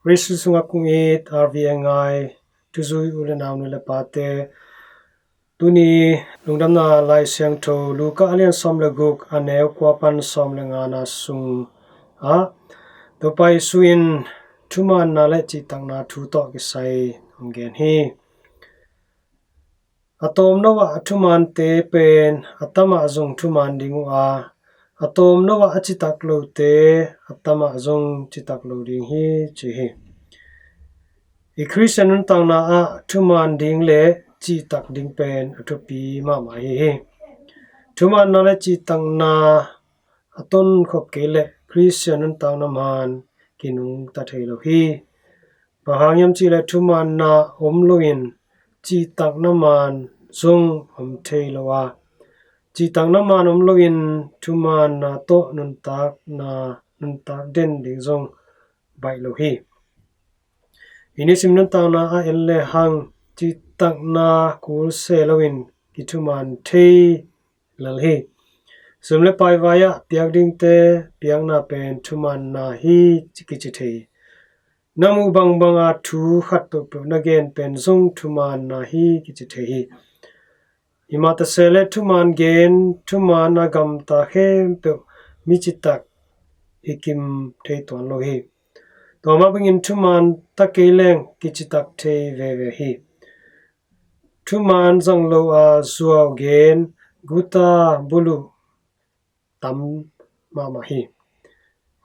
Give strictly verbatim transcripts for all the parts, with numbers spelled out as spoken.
Khrist sungah kong it R V N I thuzui u le nau nu le pate, tuni Lungdamna Lai Siangtho Luka a lian sawm le guk, a neu kua pan sawm le ngana sungah Topa Jesu in thumaanna le cihtakna thu tawh kisai hong gen hi. A tawmno ah a thumaante pen a tamah zong thumaan ding uh a, a tawmno ah a citak lote a tamah zong citak lo ding hi, ci hi. I Khristian nuntakna ah thumaan ding le cihtak ding pen a thupi mahmah hi hi. Thumaanna le cihtakna a tonkhop kei leh Khristian nuntakna maan kinungta thei lo hi. Bang hang hiam cih leh thumaanna om loin cihtakna maan zong om thei lo a, cihtakna maan om loin thumaanna tawh nuntakna, nuntak den ding zong baih lo hi. I nisim nuntakna a en le hang cihtakna kul se loin kithumaan thei lel hi. Sum le pai vai-ah piak dingte piakna pen thumaanna hi kici thei hi. Na muh bangbanga thu khat peuhpeuh na gen pen zong thumaanna hi kici thei hi. Hi mah ta se leh thumaan gen, thumaan a gamta khempeuh mi citak hi kim thei tuan lo hi. Tua mah bangin thumaan ta kei leng kicitak thei veve hi. Thumaan zang lo a zuau gen, guta, buluh tam mahmah hi.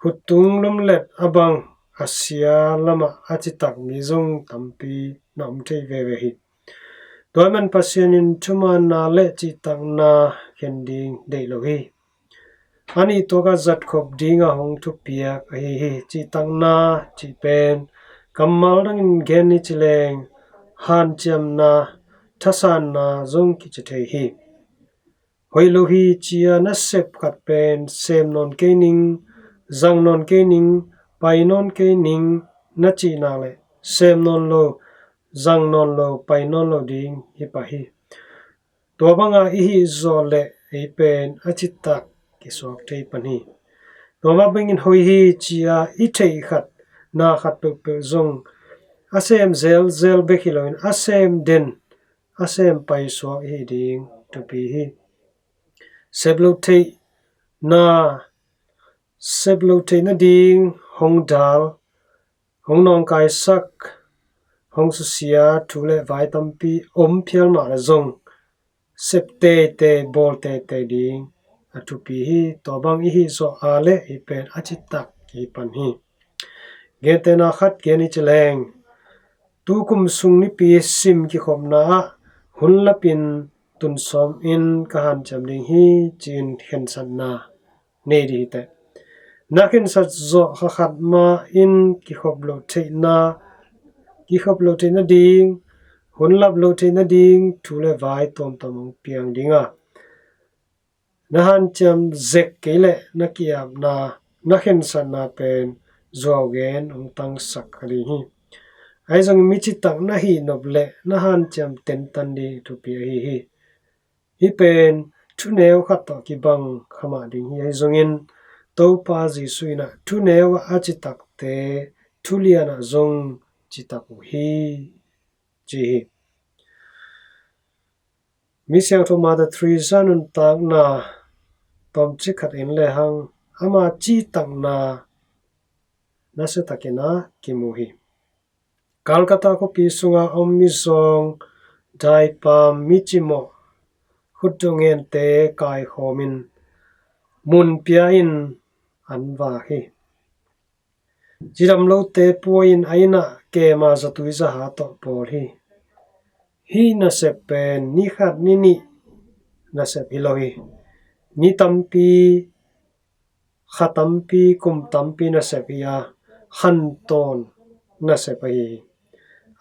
Khuttung lumlet a bang a sia lamah a citak mi zong tampi na om thei veve hi. Tua man Pasian in thumaanna le cihtakna khen ding deih lo hi. A nih tuakah zatkhop dinga hong thupiak ahi hi. Cihtakna cih pen kammal dangin gen ni ci leng hanciamna, thasanna zong kici thei hi. Hoih lo hi ci-a na sep khat pen sem nawn kei ning, zang nawn kei ning, pai nawn kei ning na cih nak leh sem nawn lo, zang nawn lo, pai nawn lo ding hi pah hi. Tua banga i hih zawh leh ei pen a citak kisuak thei pan hi. Tua mah bangin hoih hi ci-a i theih khat, na khat peuhpeuh zong a sem zelzel bek hi loin a sem den, a sem paisuak i hih ding thupi hi. Sep loh theihna, sep loh theih nading hong dal, hong nawngkaisak, hong susia thu le vai tampi om phial mah le zong sep teitei, bawl teitei ding a thupi hi. Tua bang i hih zawh a leh hi pen a citak hi pan hi. Gentehna khat gen i ci leng, tukum sung nipi sim kikhopna ah hun lapin tun sawm in ka hanciam ding hi ci-in khensatna nei dih hi teh. Na khensat zawh kha khat mah in kikhop loh theihna, kikhop loh theih nading, hun lap loh theih nading thu le vai tuamtuam hong piang ding a, na hanciam zek kei leh na ki-apna, na khensatna pen zuau gen hong tangsak kha ding hi. Ahi zongin mi citak na hih nop leh na hanciam tentan ding thupi ahi hi. Hih pen thuneu khat tawh kibang kha mah ding hi. Ahi zongin Topa Jesu in ah thuneu ah a citakte thulian ah zong citak uh hi, ci hi. Mi siangtho Mother Teresa nuntakna tawmcik khat en le hang ama citakna nasiatakin ah kimu hi. Calcutta khuapi sunga om mizawng, daipam, mi cimawh, khutdongente kaikhawmin mun pia-in an vak hi. Cidam lote pua-in a innah keema zatui zaha tawh pawl hi. Hih nasep pen ni khat ni nih nasep hi lo hi. Ni tampi, kha tampi, kum tampi nasep hi a, khantawn nasep ahi hi.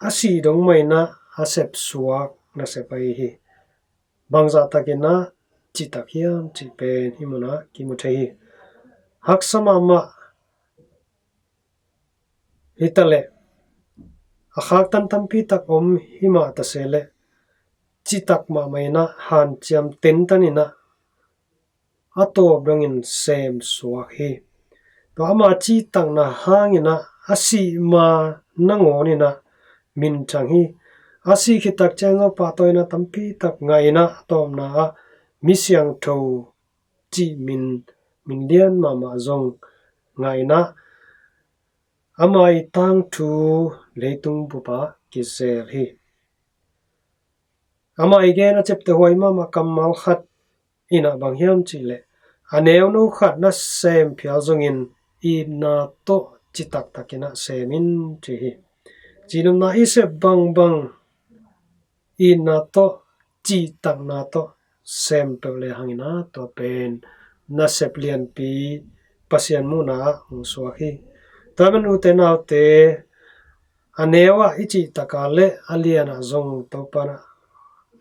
A sih dong mah in ah a sepsuak nasep ahi hi. Bangzah takin ah citak hiam cih pen hih munah kimu thei hi. Haksa mahmah hitaleh, a khaktan tampi tak om himah ta se leh, citak mahmah in ah hanciam tentan in ah a tawp dongin sem suak hi. Tua ama citakna hangin ah a sih ma nangawn in ah minthang hi. A sih khit tak ciang zong pahtawina tampi tak ngah in ah, a tawpna ah mi siangtho cih min, min lian mahmah zong ngah in ah, ama' tangthu leitung bup ah kizel hi. Ama' gen a ciaptehhuai mahmah kammal khat in ah bang hiam cih leh, a neuno khat na sem phial zongin itna tawh citak takin ah sem in, ci hi. Cihnopna, i sep bangbang itna tawh, cihtakna tawh sem peuh le hang in ah, tua pen nasep lianpi, Pasian muhna ah hong suak hi. Tua man, ute naute, a neu ah i cihtak a leh a lian ah zong Topa in ah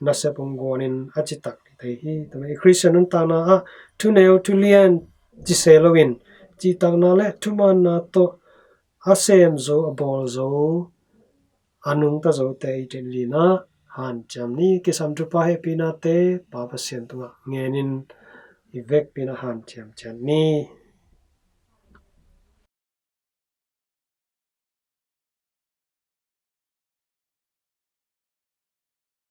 nasep hong guan in a citak thei hi. Tua man, i Khristian nuntakna ah thuneu thulian ci se loin, cihtakna le thumaanna tawh a sem zo, a bawl zo, a nungta zote i cih lina hanciam ni. Kisam thupha, hehpihnate Pa Pasian tungah ngen in, i vekpi in ah hanciam ciat ni.